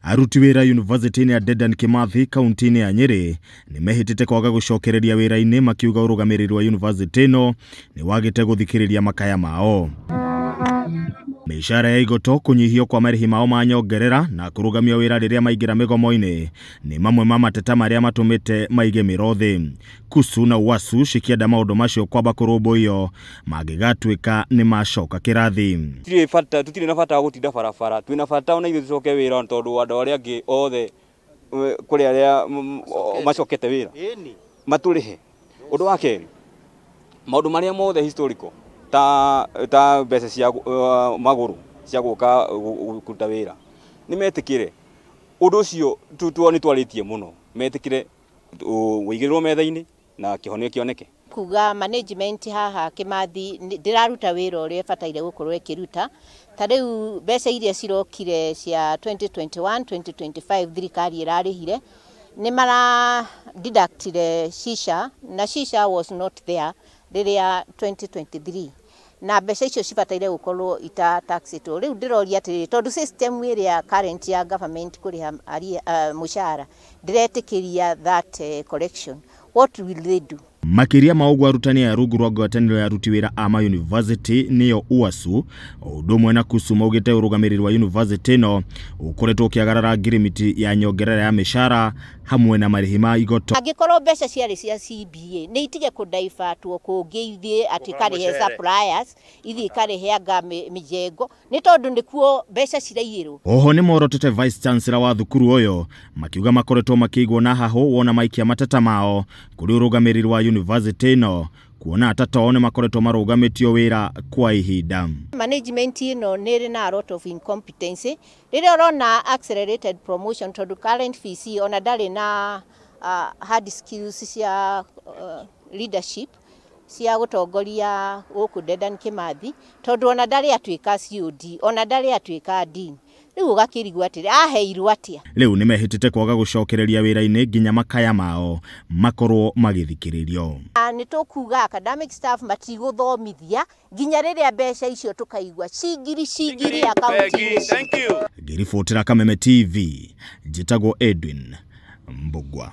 Aruti wĩra yunivasĩtĩ-inĩ ya Dedan Kimathi kaunti-inĩ ya Nyĩrĩ nĩ mehĩtĩte kwaga gũcokereria wĩra-inĩ makiuga ũrũgamĩrĩri wa yunivasĩtĩ ĩno nĩ wagĩte gũthikĩrĩria makaya mao. Mĩcara ya igoto, kũnyihio kwa marĩhi mao ma nyongerera na kũrũgamio wĩra rĩrĩa maingĩra mĩgomo-inĩ nĩ mamwe ma mateta marĩa matũmĩte maige mĩro thĩ. KUSU na UASU cikĩenda maũndũ macio kwamba kũrũmbũiyo mangĩgatuĩka nĩ macoka kĩrathi. Tũtirĩ na bata wa gũtinda barabara, twĩna bata ona ithuĩ tũcoke wĩra tondũ andũ arĩa angĩ othe kũrĩ arĩa macokete wĩra matũrĩhe. Ũndũ wa kerĩ, maũndũ marĩa mothe historical ta mbeca cia magũrũ cia gũka kũruta wĩra nĩ metĩkĩre ũndũ ũcio nĩ twarĩtie mũno, metĩkĩre wĩigĩrĩrwo metha-inĩ na kĩhonia kĩoneke. Kuga management haha Kimathi ndĩraruta wĩra ũrĩa ĩbataire gũkorwo ĩkĩruta. Ta rĩu mbeca iria cirokire cia 2021 2025 thirikari ĩrarĩhire nĩ mara deductire shisha na shisha was not there rĩrĩa 2023 na mbeca icio cibataire gũkorwo ita taxĩtwo. Rĩu ndĩroria atĩrĩrĩ, tondũ system ĩrĩa current ya government kũrĩha mũcara ndĩretĩkĩria that collection, what will they do? Makĩria ma ũguo arutani aya rungu rwa ngwatanĩro ya aruti wĩra a mayunivasĩtĩ nĩyo UASU o ũndũ ũmwe na KUSU maugĩte ũrũgamĩrĩri wa yunivasĩtĩ ĩno ũkoretwo ũkĩagarara ngirimiti ya nyongerera ya mĩcara hamwe na marĩhi ma igoto. Angĩkorwo mbeca ciarĩ cia CBA nĩ itige kũdaivatwo kũngĩ ithiĩ atĩ ikarĩhe suppliers, ithiĩ ikarĩhe anga mĩjengo, nĩ tondũ nĩkuo mbeca ciraiyĩrwo. Oho nĩ morotete Vice Chancellor wa thukuru ũyũ makiuga makoretwo makĩigwo na hahũ wona maikia mateta mao kũrĩ ũrũgamĩrĩri wa yunivasĩtĩ ĩno kuona atata ao nĩ makoretwo marũgamĩtio wĩra kwa ihinda. Management ĩno nĩ ĩrĩ na a lot of incompetency. Rĩrĩa ũrona accelerated promotion tondũ current VC ona ndarĩ na hard skills cia leadership cia gũtongoria gũkũ Dedan Kimathi, tondũ ona ndarĩ atuĩka COD, ona ndarĩ atuĩka dean. Rĩu ũgakĩrigwo atĩrĩ, aheirwo atĩa? Rĩu nĩ mehĩtĩte kwaga gũcokereria wĩra-inĩ nginya makaya mao makorwo magĩthikĩrĩrio. Nĩ tũkuga academic staff matigũthomithia nginya rĩrĩa mbeca icio tũkaigua cingiri cingiri akaunti-inĩ. Ngĩribotera Kameme TV, njĩtagwo Edwin Mbugua.